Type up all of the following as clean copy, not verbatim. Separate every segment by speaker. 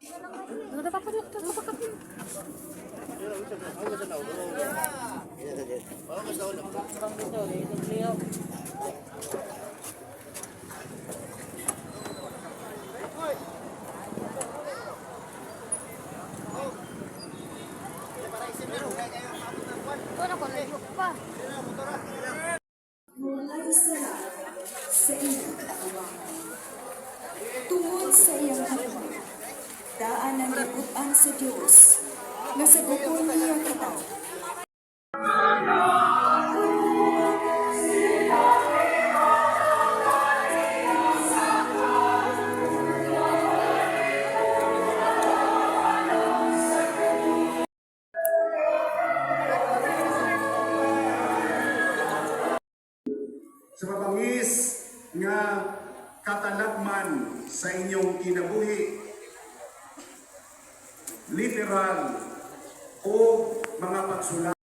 Speaker 1: Ito na ko layo pa.
Speaker 2: Walay sala sa iyang katubangan. Tungod sa iyang gugma, daan ang gibut-an sa Dios nga sagupon niya kita.
Speaker 3: Sa mabangis nga katalagman sa inyong kinabuhi, literal o mga pagsulat.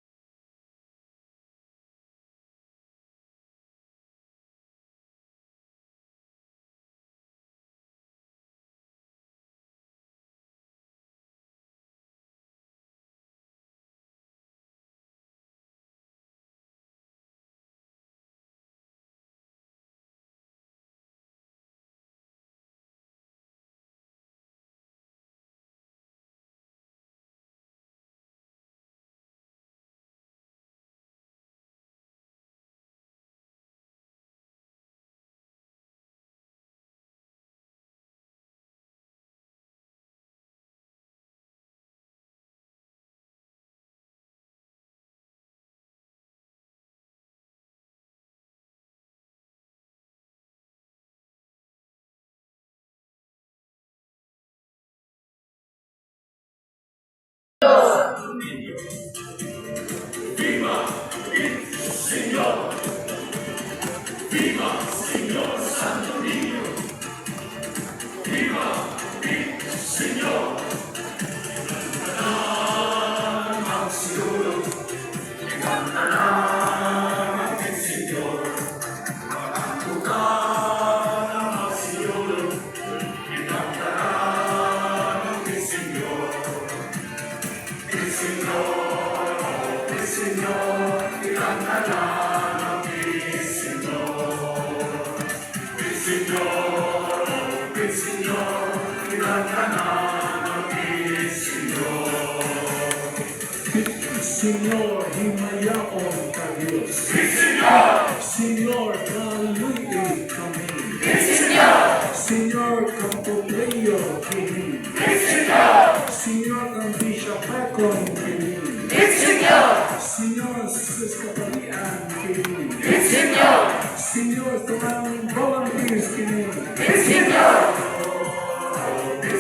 Speaker 4: Señor, himayaon ka Diyos. Señor! Señor, kaluoy kami. Señor! Señor, kampuleyo kini. Señor! Señor, ang bisyapakon kini. Señor! Señor, sa kapalian kini. Señor! Señor, sa mga volunteers kini. Señor!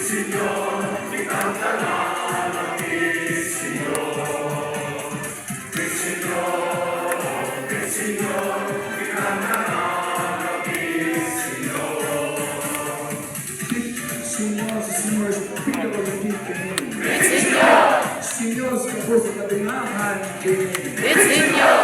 Speaker 4: Señor, Señor, sa Señor, PWD kini. Señor! Señor, sa kapos sa kabingahan kini. Señor!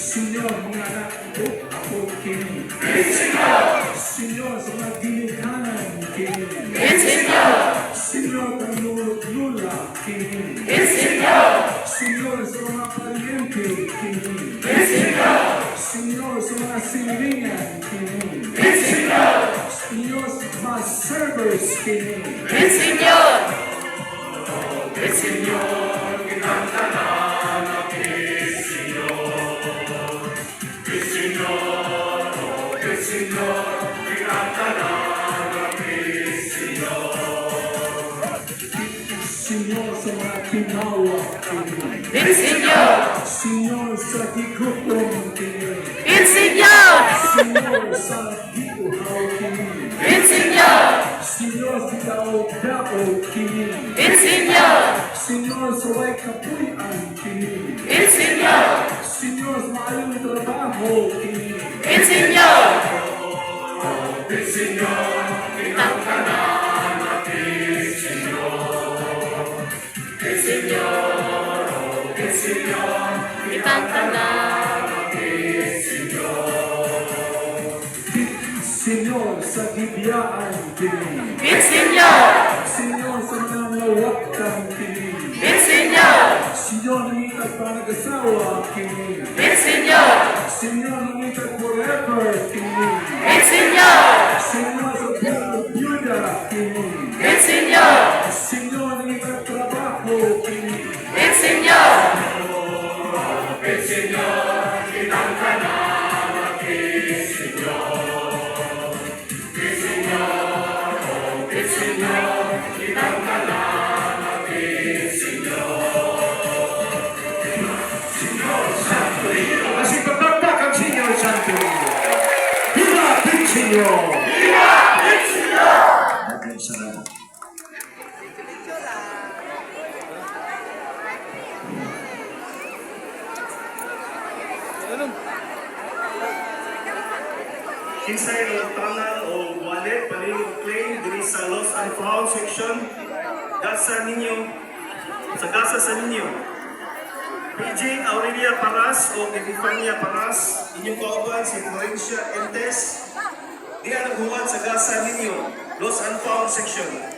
Speaker 4: Señor, mga anak ko, ako kini. Señor! Señor, sa mga ginikanan kini. Señor! Señor, kang lolo't lola kini. Señor! Señor, sa mga paryente kini. Señor! Señor, sa mga silingan kini. Señor! Señor, sa mga servers kini.
Speaker 1: Señor!
Speaker 4: Señor, Señor, sa mga tinawa kini.
Speaker 1: Señor!
Speaker 4: Señor, sa gigutom kini.
Speaker 1: Señor!
Speaker 4: Señor, sa giuhaw kini.
Speaker 1: Señor!
Speaker 4: Señor, sa tao daog-daog kini.
Speaker 1: Senyor.
Speaker 4: Senyor sa way kapuy-an kini.
Speaker 1: Senyor.
Speaker 4: Senyor sa maayong trabaho kini.
Speaker 1: Senyor.
Speaker 4: Senyor,
Speaker 1: Senyor. Kitang tanan.
Speaker 4: Senyor sa gibiyaan kini.
Speaker 1: Senyor.
Speaker 4: Senyor sa mga lawaktan kini.
Speaker 1: Senyor.
Speaker 4: Senyor nangitag panag-asawa kini.
Speaker 1: Senyor.
Speaker 4: Senyor nangitag forever kini.
Speaker 1: Senyor.
Speaker 4: Senyor sa buong byuda kini.
Speaker 1: Senyor.
Speaker 4: Senyor nangitag trabaho kini.
Speaker 1: Senyor.
Speaker 5: Así pagpagpak ang Senyor Santo Niño. Viva el Señor! Viva el Señor! Daghang salamat.
Speaker 6: Kinsay nangutana og wallet palihog claim diri sa lost and found section, gasa ninyo sa gasa sa ninyo. PJ Aurelia Paras o Epifania Paras, inyong kauban si Florencia Entes, diha naghuwat sa gasa ninyo, lost and found section.